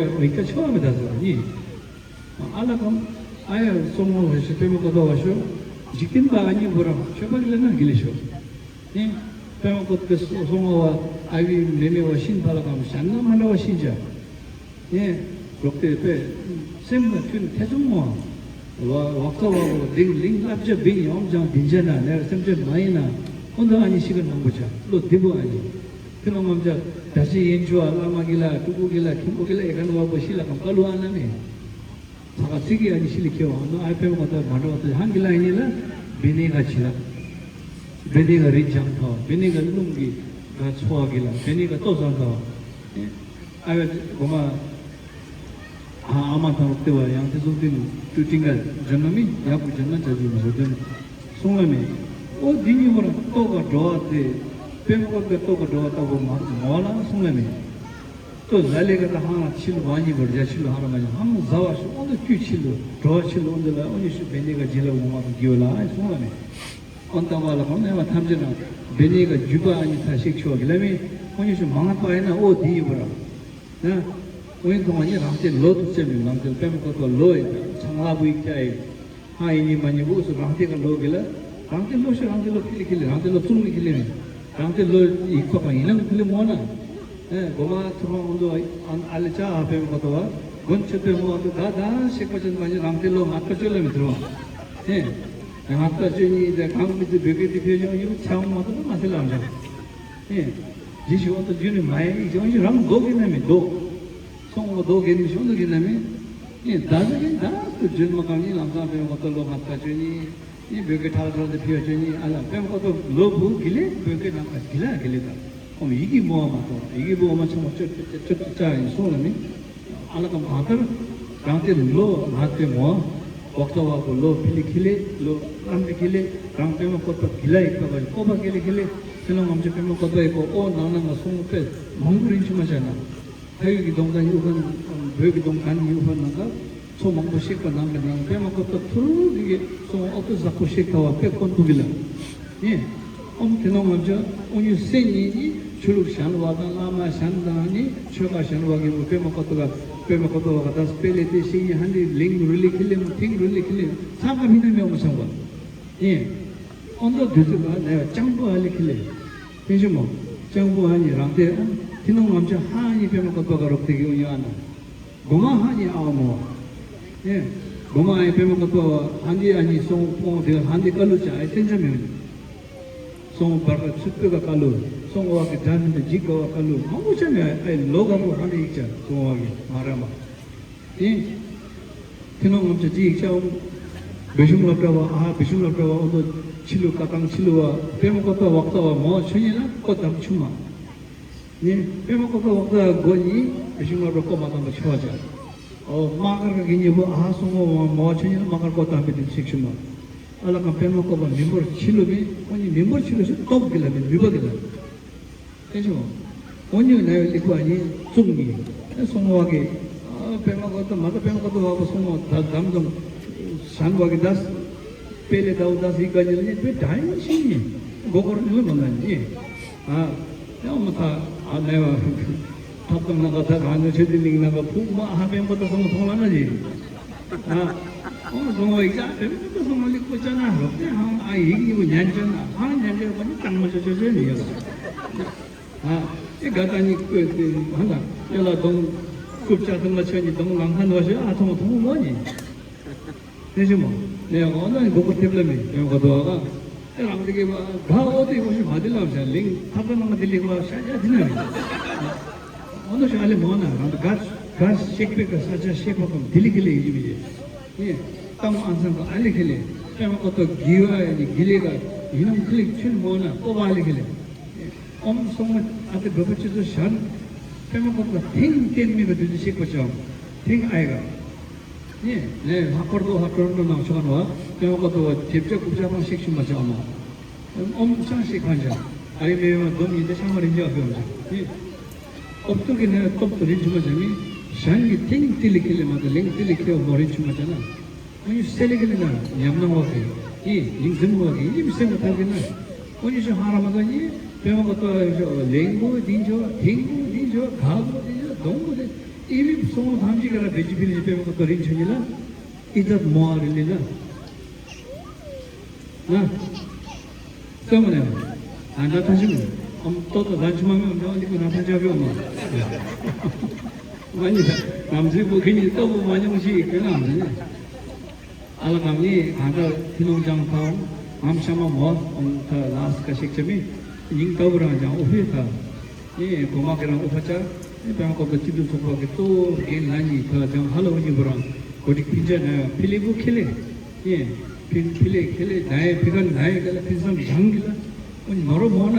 ཡ་འོ་ཡི་ཀ་ཆོ་བ་མི་ད་ཟེར་ནི། ཨ་ལ་ཀམ་ཨ་ཡ་སོ་མོ་བ་ཤོ་པེ་མོ་ཀོ་ཏོ་བ་ཤོ། འཇིག་རྟེན་པ་ཨ་ནི་བོ་ར་ཆོས་པ་གི་ལ་ན་གི་ལེ་ཤོ། ཨེ། པེ་མ་ཀོད་པེ་སོ་སོ་ང་བ་ཨ་བི་མེ་མེ་བ་ཤིན་པ་ལ་ཀམ་ཤན་ན་མ་འདྲ་བ་ཤིན་ཅ། ཨེ། རོག་ཏེ་པེ། སེམས་ལ་ཐུན་ཐེ་ཚོམ་མོ། བ་བག་ཚ་བ་བོ་དིང་ལིང་བསླབ་བྱ་བིང་ཡོམ་ཅང་དིན་ཅ་ན་ནེ་སེམས་ཅན་མ་ཡིན་ན། ཨོ་ན་ཨ་ནི་ཤི་ཀ་ནང་པོ་ཆ་བློ་བདེ་པོ་ཨ་ནི། ཕི་ལོ་ངམ་ཅ་ད་ཅི་ཡིན་ཆུ་ཨ་བླ་མ་གི་ལ་ཕྲུ་གུ་གི་ལ་ཁྱིམ་པོ་གི་ལ་ཨེ་ཀ་ནོ་བ་བོ་ཤི་ལ་ཀམ་ཀ་ལུ་ཨ་ན་མེ། ས་ག་ཚིག་གི་ཨ་ནི་ཤི་ལི་ཁེ་བ་ནོ་ཨ་ཕེ་མ་ཏ་མ་འགྲོ་བ་ཏ་ཧང་གི་ལ་ཨ་ནི་ལ་བེ་ནེ་ག་ཆི་ལ། བེ་ནེ་ག་རི་ཇང་ཐོ་བེ་ནེ་ག་རླུང་གི་ག་ཚོ་བ་གི་ལ་བེ་ནེ་ག་ཏོ་ཟང་ཐོ། ཨ་ཡ་གོ་མ། ཨ་ཨ་མ་ཐང་རོག་ཏེ་བ་ཡང་ཏེ་ཟུག་ཏེ་ནི་ཏུ་ཏིང་ག་ཇན་ན་མི་ཡ་བུ་ཇན་ན་ཅ་ཇི་མ་རོ་ཏེ་ནི་སུང་ལ་མེ། ཨོ་འདི་ཉི་བར་ཏོ་ག་འགྲོ་བ་ཏེ་པེ་མ་ཀོ་ག་ཏོ་ག་འགྲོ་བ་ཏ་བོ་མ་མོ་ལ་སུང་ལ་མེ། ཏོ་ལ་ལེ་ག་ད་ཧང་ལ་ཕྱི་ལོ་བ་ཉི་བར་རྒྱ་ཕྱི་ལོ་ཧ་ར་མ་ཉི་ཧང་ཟ་བ་ཤོ་ཨོ་ཏོ་ཀྱུ་ཕྱི་ལོ་འགྲོ་བ་ཕྱི་ལོ་ཨོ་ཏོ་ལ་ཨོ་ཉི་ཤུ་བེ་ནེ་ག་ཇི་ལ་འོ་མ་གི་གི་ལ་ཨ་སུང་ལ་མེ། ཨོ་ཏ་བ་ལ་ཁོང་ནེ་བ་ཐམས་ཅད་ན་བེ་ནེ་ག་རྒྱུད་པ་ཨ་ཉི་ཐ་ཤེག་ཆོ་གི་ལ་མེ། ཨོ་ཉི་ཤུ་མང་པ་ཡིན་ན་ཨོ་དི་ཡི་བ་ར་ན། ཨོ་ཡིན་ཐོང་ཨ་ཉི་རང་ཏེ་ལོ་ཏུ་ཅེ་མི་ལང་ཏེ་པེ་མ་ཀོ་ཏོ་ལོ་ཡི་ཆང་ལ་བུ་ཡི་ཁྱ་ཡི། ཧ་ཡིན་ཉི་མ་ཉི་བུ་སུ་རང་ཏེ་ག་ལོ་གི་ལ། རང་ཏེ་ལོ་ཤི་རང་ཏེ་ལོ་ཁི་ལི་ཁི་ལི་རང་ཏེ་ལོ་ཙུང་ལི་ཁི་ལི་མེ། རང་ཏེ་ལོ་ཡི་ཁོ་པ་ཡིན་ལང་ཁི་ལི་མོ་ན། ཨེ་གོ་མ་ཐུ་རོང་འོ་ཨ་ལེ་ཅ་ཨ་པེ་མ་ཀོ་ཏོ་བ་གོན་ཆེ་པེ་མོ་ཏོ་ད་ད་ཤེག་པ་ཅན་མ་ཉི་རང་ཏེ་ལོ་ང་ཏ་ཅོ་ལ་མི་ཐུ་རོང་། ཨེ་ང་ཏ་ཅོ་ཉི་ཏེ་གང་མི་ཏེ་བེ་གེ་ཏེ་ཕེ་ཡོང་ཡུ་ཆ་མ་ཏོ་མ་སེ་ལ་འདྲ། ཨེ་ཇི་ཤི་འོ་ཏོ་ཇུ་ནི་མ་ཡེ་ཇོ་ཇི་རང་མདོ་གི་ན་མི་མདོ། སོང་ངོ་མདོ་གི་ནི་ཤོང་ཏོ་གི་ན་མི། ཨེ་ད་ཟེ་གི་ད་སུ་ཇུན་མ་གང་ཉི་ལང་ཚང་པེ་མ་ཀོ་ཏོ་ལོ་ང་ཏ་ཅོ་ཉི། ཨེ་བོད་ཀྱི་ཁྲག་ཁྲག་ཏེ་ཕི་ཡ་ཅོ་ཉི་ཨ་ལ་པེ་མ་ཀོ་ཏོ་ལོ་བུ་གི་ལེ་བོད་ཀྱི་ནང་ཁ་གི་ལ་གི་ལེ་ད། ཁོང་ཡི་གེ་མོ་བ་མ་ཏོ་ཡི་གེ་བོ་མ་ཆ་མ་ཅོ་ཅོ་ཅོ་ཅོ་ཡིན་སོང་ལ་མི། ཨ་ལ་ཀ་མ་ཏར་རང་ཏེ་ལོ་ང་ཏེ་མོ་བོག་ཏ་བ་གོ་ལོ་ཕི་ལི་ཁི་ལེ་ལོ་རང་ཏེ་ཁི་ལེ་རང་པེ་མ་ཀོ་ཏོ་གི་ལ་ཡི་ཀ་བ་ཀོ་པ་གི་ལེ་ཁི་ལེ་སེ་ལོ་ངམ་ཅོ་པེ་མ་ཀོ་ཏོ་ཡི་ཀོ་ཨོ་ནང་ན་ང་སོང་པེ་མང་པོ་རིན་ཆུ་མ་ཆ་ན། ཕ་ཡུལ་གྱི་གདོང་ཁ་ཉི་ཤུ་ཁ་བོད་ཀྱི་གདོང་ཁ་ཉི་ཤུ་ཁ་ནང་ཁ་མཚོ་མང་པོ་གཤེགས་པ་ནང་གི་ནང་པད་མ་ཁོ་ཐོབ་ཐུར་གི་གི་སོང་ཨོ་ཏོ་ཟག་པོ་གཤེགས་ཐ་བ་པད་ཀོན་པོ་གི་ལ་ནི། ཨོམ་དེ་ནང་ང་ཚོ་ཨོ་ཉུ་སེ་ཉིད་ནི་ཆོས་ལུགས་གཞན་བ་དང་བླ་མ་གཞན་དང་ནི་ཆོས་པ་གཞན་བ་གི་མོ་པད་མ་ཁོ་ཐོབ་པད་མ་ཁོ་ཐོབ་བ་ག་ད་སྤེལ་ལེ་ཏེ་ཤེས་ཉི་ཧན་དི་ལིང་རུ་ལི་ཁི་ལེ་མོ་ཐིང་རུ་ལི་ཁི་ལེ་ཚང་ཁ་མི་ནི་མེ་མོ་སང་བ་ནི། ཨོ་མདོ་བདུད་རྩི་ལ་ནས་སྤྱང་པོ་ཨ་ལི་ཁི་ལེ། ཕན་ཤུ་མོ། སྤྱང་པོ་ཨ་ནི་རང་ཏེ་ཨ། ཐི་ནོ་ངམ་ཆ་ཧ་ཨ་ནི་པད་མ་ཀོ་ཏོ་ག་རོག་ཏེ་གི་ཨུ་ཉོ་ཨ་ན། གོ་མ་ཧ་ཨ་ནི་ཨ་བ་མོ། ཨེ། གོ་མ་ཨ་ནི་པད་མ་ཀོ་ཏོ་ཧ་འདི་ཨ་ནི་སོང་པོང་དེ་ཧ་འདི་ཀ་ལུ་ཆ་ཨེ་སེན་ཆ་མེ་ཨ་ནི། སོང་བར་ཀ་ཚུད་པོ་ག་ཀ་ལུ། སོང་བ་གི་དྲ་མི་འདི་འཇིག་ག་བ་ཀ་ལུ་མང་པོ་ཆ་མེ་ཨེ་ལོ་ག་མོ་ཧ་འདི་ཡིག་ཆ་སོང་བ་གི་མ་ར་མ། ཨེ། ཐི་ནོ་ངམ་ཆ་འདི་ཡིག་ཆ་ཨུ། བེ་ཤུང་ལ་བྲལ་བ་ཨ་བེ་ཤུང་ལ་བྲལ་བ་ཨོ་ནོ་ཆི་ལུ་ཀ་ཏང་ཆི་ལུ་བ་པད་མ་ཀོ་ཏོ་བག་ཏོ་བ་མོ་ཆོ་ཉི་ལ་ཀོ་དམ་ཆུ་མ། ནི་པད་མ་ཀོ་ཏོ་བག་ཏོ་བ་གོ་ཉི་བེ་ཤུང་ལ་བྲལ་ཀོ་མ་དམ་པ་ཆོ་བ་ཅག་ཨོ་མ་ཀར་གི་ཉི་བོ་ཨ་སོང་ངོ་བ་མོ་ཆོ་ཉི་ལ་མ་ཀར་ཀོ་དམ་པའི་དེ་ཆིག་ཆུ་མ། ཨ་ལ་ཀ་པད་མ་ཀོ་པ་མི་འབོར་ཆི་ལུ་མི་ཨོ་ཉི་མི་འབོར་ཆི་ལུ་ཞིག་སྟོབས་གི་ལ་མི་ནུས་པ་གི་ལ། ཨེ་ཆོ། འོ་ཉོ་ན་ཡོད་ལིག་པ་ཉིད་བཙུགས་ནས་ཨེ་སོང་བ་གི། ཨ་པད་མ་ཀོ་ཏོ་མ་ད་པད་མ་ཀོ་ཏོ་བ་པ་སོང་བ་ད་དམ་དམ་ཞན་བ་གི་དས། པེ་ལེ་དའུ་དས་ཧི་ག་ཉི་ལ་ཉི་པེ་ཌའི་ཤིང་ཉི་མགོ་སྐོར་ཉི་ལ་མ་ན་ཉི། ཨ་ཡང་མ་ཐ་ཨ་ནེ་བ་ཐབ་དང་ན་ག་ད་ག་ཉོ་ཆེ་དི་ལིང་ན་ག་ཕུག་མ་ཧ་པད་མ་ཀོ་ཏོ་སོང་མཐོང་ལ་ན་ཉི། ཨ། ཨོ་རྫོང་བའི་ཡིག་ཆ་དེ་མི་ཚོ་སོང་ལིག་པོ་ཅ་ན་རོགས་དེ་ཧང་ཨ་ཡིག་ཉིན་མོ་ཉན་ཅན་ན་ཧང་ཉན་ཅན་པ་ནི་གཙང་མ་ཆོ་ཆོ་ཆོ་ནི་ཡོད། ཨ། དེ་ག་ད་ནི་ཀོས་དེ་ཧང་ད་དེ་ལ་གདོང་རྐུབ་ཅག་དུ་མ་ཆོ་ནི་གདོང་ལང་ཁ་ནོ་ཞེ་ཨ་ཐོང་ཐོང་མོ་ནི། དེ་ཞི་མོ་ནས་ཨོ་ན་ནི་མགོ་སྐོར་ཐེབས་ལ་མི་ཡོང་ག་དོ་ཨ་ག་དེ་རང་དེ་གི་བ་ག་ཨོ་དེ་ཨོ་ཞི་མ་དེ་ལ་བྱ་ལིང་ཐབ་ད་ནང་དེ་ལིང་བ་ཤ་ཡ་དེ་ན་རེད། ཨོ་ན་ཤ་ལེ་མོ་ན་རང་དེ་ག་ག་ཤེག་པེ་ག་ས་ཆ་ཤེག་པ་གམ་དེ་ལི་གི་ལེ་ཡི་མི་ཡེ། ནི། ཏང་ཨན་སང་ག་ཨ་ལི་ཁི་ལེ། ཏེ་མ་ཀོ་ཏོ་གི་ཝ་ཡ་ནི་གི་ལེ་ག་ཡིན་ནམ་ཁི་ལེ་ཆུན་མོ་ན་ཀོ་བ་ཨ་ལི་ཁི་ལེ། ཨོམ་སོང་མ་ཨ་ཏི་བ་པ་ཅི་ཏོ་ཤན། ཏེ་མ་ཀོ་ཏོ་ཐེང་ཏེན་མི་ག་དུ་ཏི་ཤེག་པ་ཅང་། ཐེང་ཨའི་ག་ནི་ལེ་ལྷག་པར་དུ་ཧ་ཀྲོན་ཏོ་ནང་ཆོག་ནོ། ཏེ་མ་ཀོ་ཏོ་བ་ཐེབ་ཅ་ཀུབ་ཅ་ཕང་ཤེག་ཆུན་མ་ཅང་མ། ཨོམ་ཅང་ཤེག་ཕང་ཅང་། ཨའི་མེ་ཡོང་དོམ་ཡིན་ཏེ་ཤ་མ་རིན་ཅ་ཕེ་ཡོང་ཅང་། ནི། ཨོབ་ཏུ་གི་ནས་སྟོབས་དུ་རིན་ཆུ་མ་བྱ་མི། ཞང་གི་ཐེང་ཏི་ལི་ཁི་ལི་མ་དང་ལེང་ཏི་ལི་ཁི་བ་མོ་རིན་ཆུ་མ་བྱ་ན། ཨོ་ནི་སེ་ལི་ཁི་ལི་ན་ཉམས་སྣང་བ་གི་ཡི་ཡིང་འཛིན་བ་གི་ཡིམ་སེ་མ་ཐར་གི་ན། ཨོ་ནི་ཤ་ཧ་ར་མ་ག་ཡི་པེ་མ་ག་ཏོ་ལེང་གོ་དིན་ཆོ་ཐེང་གོ་དིན་ཆོ་ག་གོ་དིན་ཆོ་དོང་གོ་དིན་ཨི་མི་སོང་ཐམ་ཅི་ག་ར་བེ་ཅི་ཕི་ལི་པེ་མ་ག་ཏོ་རིན་ཆུ་ཉི་ལ་ཨི་ཏ་མོ་ཨ་རི་ལི་ལ། ན། སྟོན་མོ་ནས། ཨ་ན་ཐང་ཞིམ། ཨམ་ཏོ་ཏོ་ལ་ཆུ་མ་མེ་ཨམ་ཏོ་ལི་ཀུ་ན་ཐང་ཅ་བི་ཨོ་མ། མ་ནི་ནམ་སི་བུ་ཁི་ནི་ཏོ་བུ་མ་ཉུང་ཞིག་གི་ན་མི་ནི། ཨ་ལ་ངམ་ནི་ཨ་ད་ཐི་ནོང་ཅང་ཐང་ངམ་ཤ་མ་མོ་ཨམ་ད་ལ་སི་ཀ་ཤིག་ཆ་མི། ཉིང་ཏོ་བུ་རང་ཅང་ཨུ་ཧེ་ད། ཨེ་གོ་མ་གི་རང་ཨུ་ཕ་ཅག་ཨེ་པེ་མ་ཀོ་ཏོ་སྤྱི་འཐུས་ཚོགས་པ་གི་གཙོ་བོ་རྒན་ལ་ཉིད་ད་ལྗང་ཧ་ལ་འུ་གཉིས་པོ་རང་གོ་སྒྲིག་ཕིན་ཆད་ན་ཡང་ཕི་ལི་བུ་ཁེ་ལེ། ཨེ་ཕི་ཕི་ལེ་ཁེ་ལེ་ན་ཡེ་ཕི་ག་ན་ཡེ་ག་ལ་ཕིན་སམ་ཞང་གི་ལ་འུ་གཉིས་ནོ་རོ་མོ་ན་ན་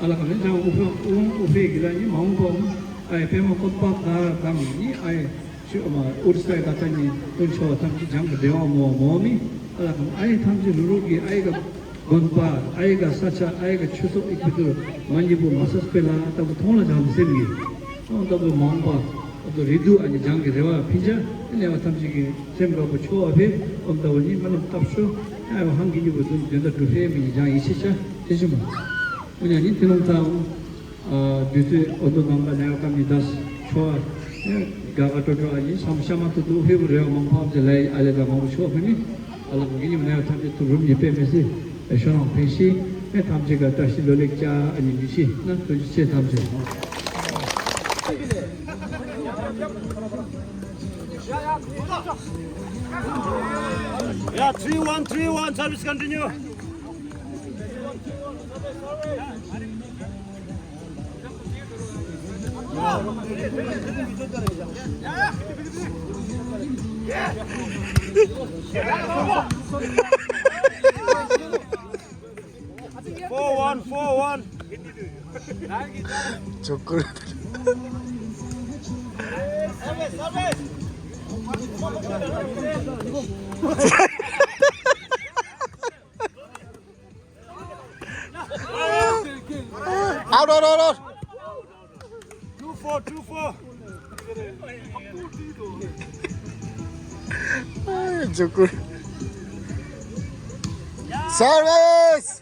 ཨ་ལ་ག་ལེ་ལྗང་ཨུ་ཕ་ཨུ་ཨུ་ཕེ་གི་ལ་ཉི་མ་འུ་ཕ་འུ་ཨ་ཡེ་པེ་མ་ཀོ་པ་ག་ག་མི་ཉི་ཨ་ཡེ། ཤོ་མ་ཨུར་སའི་ག་ཏ་ནི་ཏུན་ཤོ་བ་ཐམས་ཅད་ལྗང་གི་བདེ་བ་མོ་མོ་མི། ཨ་ལ་ཁམ་ཨ་ཡེ་ཐམས་ཅད་ལུ་རུ་གི་ཨ་ཡེ་ག་དགོན་པ་ཨ་ཡེ་ག་ས་ཆ་ཨ་ཡེ་ག་ཆུ་ཚོགས་ཨི་ཁུ་ཏུ་མ་ཉི་པུ་མ་སས་པེ་ལ་ཏ་བུ་ཐོང་ལ་ལྗང་གི་སེམས་ཀྱི་ཨང་ཏ་བུ་མང་པ་ཨ་ཏུ་རི་དུ་ཨ་ནི་ལྗང་གི་རེ་བ་ཕིན་ཆ་ཨ་ནི་ཨ་བ་ཐམས་ཅད་ཀྱི་སེམས་དགའ་པོ་ཆོ་བ་ཕེ་ཨང་ཏ་བུ་ནི་མ་ནམ་སྟབས་ཤོ་ཨ་ཡེ་བ་ཧང་གི་ཉི་པུ་དུན་དོན་དག་གྲུབ་ཕེ་མི་ལྗང་ཡི་ཤེ་ཆ་ཏེ་ཤི་མ་ཨ་ནི་ཨ་ནི་ཏི་ལོང་ཏ་ཨང་། དུས་ཚོད་ཨོ་དོ་ནང་ལ་ལས་ཀ་ཀམ་ནི་དཱས་ཆོ་ཨ་ནི་དགའ་དགའ་སྤྲོ་སྤྲོ་ཨ་ནི་སམ་ཤ་མ་ཏུ་ཏུ་ཧེ་བུ་རེ་བ་མང་པོ་ཨམ་ཅི་ལ་ཨ་ལེ་དང་མང་པོ་ཆོ་ཕེ་མི་ཨ་ལ་གི་ཉིམ་ལས་ཐམས་ཅད་ཏུ་རུམ་ཉི་པེ་མེ་སི་ཤོ་ནང་ཕེ་ཤི་ཨེ་ཐམས་ཅད་ག་བཀྲ་ཤིས་ལོ་ལེགས་བྱ་ཨ་ནི་མི་ཤི་ན་ཐུགས་རྗེ་ཆེ་ཐམས་ཅད། Yeah, three one, three one, service continue. Four one, four one. Chokur. Out, out, out, out. Two four, two four. Ai, Jokur. Service.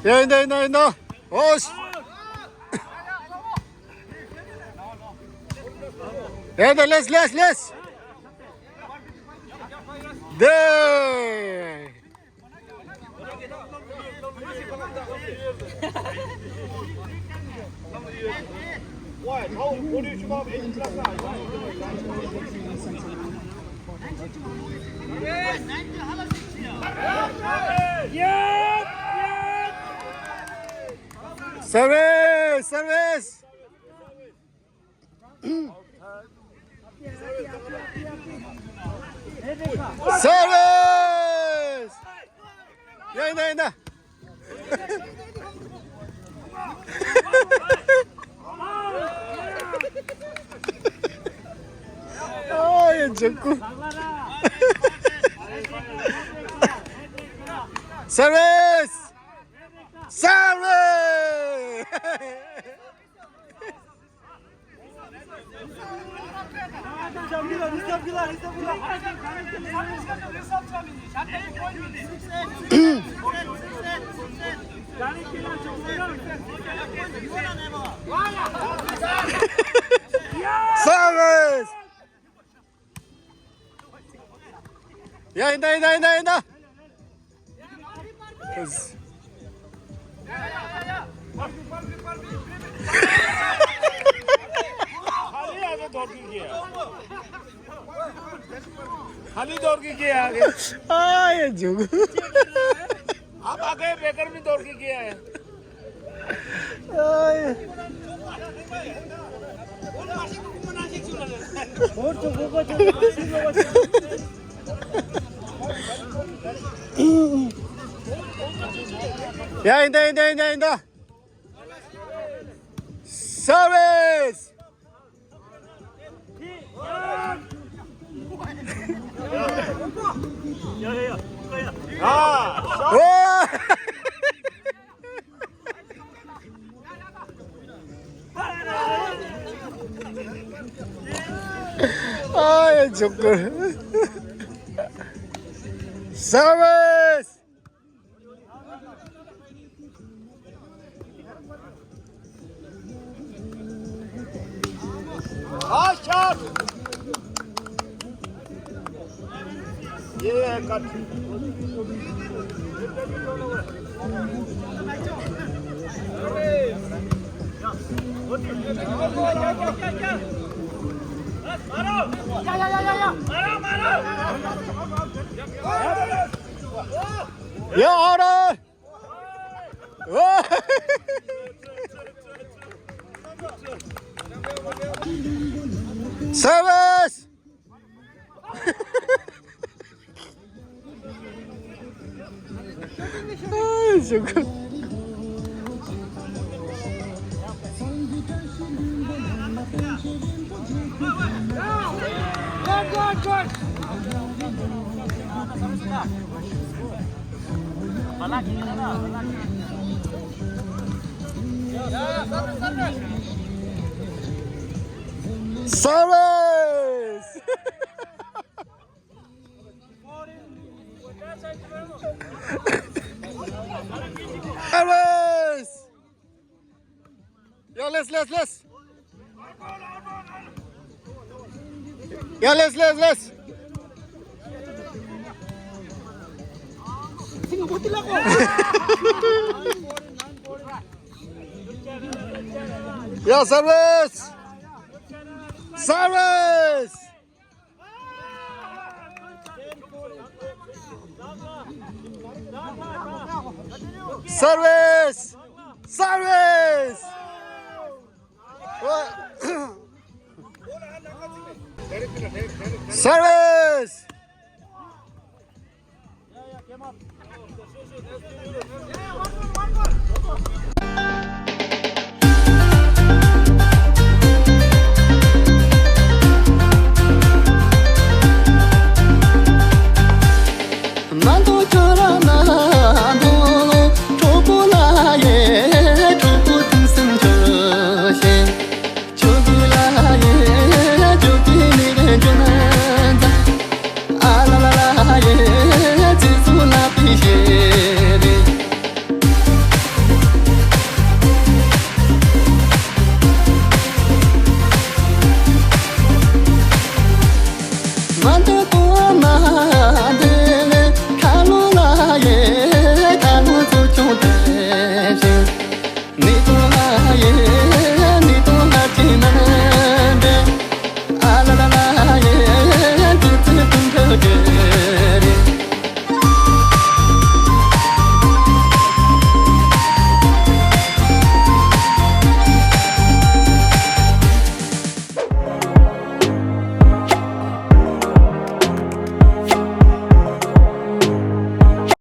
ཡ། ཡིན་ད་ཡིན་ད་ཡིན་ད། ཨོ་ཤི། ཡ། ཡིན་ད། ལེས་ལེས་ལེས། དེ། སར་ཝིས། སར་ཝིས། སར་ཝིས། ཡ། ཡིན་ད་ཡིན་ད། ཨ་ཡ། འཇུག་གི། སར་ཝིས། སར་ཝིས། སར་ཝིས། ཡ། ཡིན་ད་ཡིན་ད་ཡིན་ད་ཡིན་ད། खाली आगे दौड़ के गया। खाली दौड़ के गया आगे। ཨ་ཡ། འཇུག། आप आ गए, बेकर भी दौड़ के गया है। ཡ། ཡིན་ད་ཡིན་ད་ཡིན་ད་ཡིན་ད། སར་ཝིས། ཨོ། ཨ་ཡ། འཇུག་གི། སར་ཝིས། ཨ་ཤ། ཡེ་ཀ། ཡ། ཨ་ར། སར་ཝིས། སར་ཝིས། སར་ཝིས། ཡ། ལེས་ལེས་ལེས། ཡ། ལེས་ལེས་ལེས། ཡ། སར་ཝིས། སར་ཝིས། སར་ཝིས། སར་ཝིས། སར་ཝིས། མ་འདོད་དུ་མ་འདོད་ལས་ཁ་ལོ་ལ་ཡེ་ཁ་ལོ་ཚུ་ཆུང་དུ་